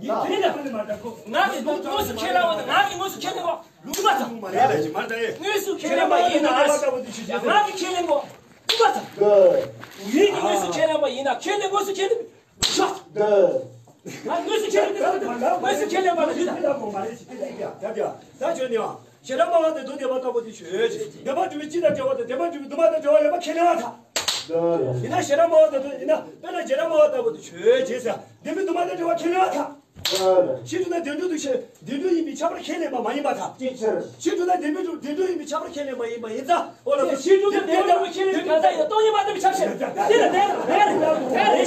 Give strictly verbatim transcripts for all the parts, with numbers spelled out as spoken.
ད། ང་གི་དངོས་སུ་ཁས་ལེན་པ་ང་གི་དངོས་སུ་ཁས་ལེན་པ་ལུང་པ་དང་། དངོས་སུ་ཁས་ལེན་པ་ཡིན་ན་ང་གི་ཁས་ལེན་པ་ལུང་པ་དང་། ཡིན་གྱི་དངོས་སུ་ཁས་ལེན་པ་ཡིན་ན་ཁས་ལེན་དངོས་སུ་ཁས་ལེན། ང་དངོས་སུ་ཁས་ལེན་དངོས་སུ་ཁས་ལེན་པ་ལ་ཡིན་ན། ད་ཁྱོད་ནི་ཞེ་སྡང་སྨྲ་བ་དང་བདུད་འདོད་པ་ལྟ་བུ་དེ་ཆོས་ཅན། བདེན་པར་གྲུབ་པའི་སྤྱི་དང་བྲལ་བ་དང་བདེན་པར་གྲུབ་པའི་སྡུག་བསྔལ་དང་བྲལ་བ་ཡོད་པ་ཁས་ལེན་པར་ཐལ། ཡིན་ན་ཞེ་སྡང་སྨྲ་བ་དང་བདུད་ཡིན་ན་དཔེར་ན་ཞེ་སྡང་སྨྲ་བ་ལྟ་བུ་དེ་ཆོས་ཅན་ཟེར། བདེན་པའི་སྡུག་བསྔལ་དང་བྲལ་བ་ཁས་ལེན་པར་ཐལ། ཕྱིས་འབྲུ་དང་བདེན་གྲུབ་ཏུ་ཕྱིར་བདེན་གྲུབ་ཡིན་པས་ཁྱབ་པར་ཁས་ལེན་པ་མ་ཡིན་པར་ཐལ། ཅིའི་ཕྱིར། ཕྱིས་འབྲུ་དང་བདེན་པའི་གྲུབ་བདེན་གྲུབ་ཡིན་པས་ཁྱབ་པར་ཁས་ལེན་པ་ཡིན་པ་ཡིན་ཙང་། ཨོ་ལ། ཕྱིས་འབྲུ་དང་བདེན་གྲུབ་ཁས་ལེན་གང་ཟག་ཡིན་ན་སྟོང་ཉིད་མ་གཏོགས་པའི་ཆ་ཤས། དེ་ལ་དེ་ལ་དེ་ལ་དེ་ལ་དེ་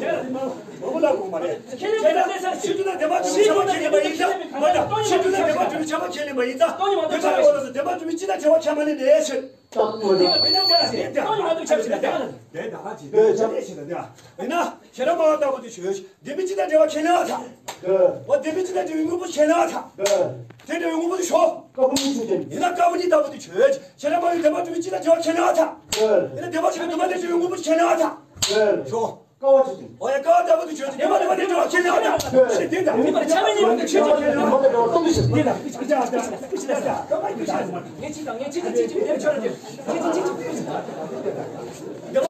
ལ། མང་པོ་ལ་དགོངས་པ་རེད། ཁས་ལེན་དེ་ལ་ཕྱིས་འབྲུ་དང་བདེན་པར་གྲུབ་པའི་ཁྱབ་པ་ཁས་ལེན་པ་ཡིན་ཙང་། མ་དང་ཕྱིས་འབྲུ་དང་བདེན་པར་གྲུབ་པའི་ཁྱབ་པ་ཁས་ལེན་པ་ཡིན་ཙང་། སྟོང་ཉིད་མ་གཏོགས་པའི་ཆ་ཤས། ཨོ་ལ། བདེན་པར་གྲུབ་པའི་སྤྱི་དང་བྲལ་བ་ཁས་མ་ལེན་པའི་ཕྱིར། སྟོང་ཉིད་མ་གཏོགས་པའི་ཆ་ཤས་ལ་དེ་ལ། སྟོང་ཉིད་མ་གཏོགས་པའི་ཆ་ཤས་ལ་དེ་ལ། དེ་ལ་ཆ་ཤས་ལ་དེ་ལ། ཡིན་ན་ཞེ་སྡང་སྨྲ་བ་ལྟ་བུ་དེ་ཆོས་ཅན། བདེན་པའི་སྤྱི་དང་བྲལ་བ་ཁས་ལེན་པར་ཐལ། འོ་བདེན་པའི་སྤྱི་དང་བྲལ་བའི་དངོས་པོ་ཁས་ལེན་པར་ཐལ། དེ་འདྲ་བའི་དངོས་པོ་དེ་ཞོག་ཀ་པུ་ནི་ཆོས་ཅན། ཡིན་ན་ཀ་པུ་ནི་ལྟ་བུ་དེ་ཆོས་ཅན། ཞེ་སྡང་སྨྲ་བའི་བདེན་པར་གྲུབ་པའི་སྤྱི་དང་བྲལ་བ་ཁས་ལེན་པར་ཐལ། ཡིན་ན་བདེན་པར་གྲུབ་པའི་སྡུག་བསྔལ་དང་བྲལ་བའི་དངོས་པོ་ཁས་ལེན་པར་ཐལ། ཞོག་ཀ་པ་ཆོས་ཅན། འོ་ཡ་ཀ་པ་ལྟ་བུ་དེ་ཆོས་ཅན། བདེན་པར་གྲུབ་པའི་སྡུག་བསྔལ་དང་བྲལ་བ་ཁས་ལེན་པར་ཐལ། ཞེས་དེ་ལྟར། ངེས་པར་ཆ་མེད་ཉིད་མ་གཏོགས་ཆོས་ཅན། ངེས་ཅིག་དང་ངེས་ཅིག་གི་ཅིག་ཅིག་བདེན་ཆོས་རེད། ངེས་ཅིག་ཅིག་ཅིག་བདེན་ཆོས་རེད།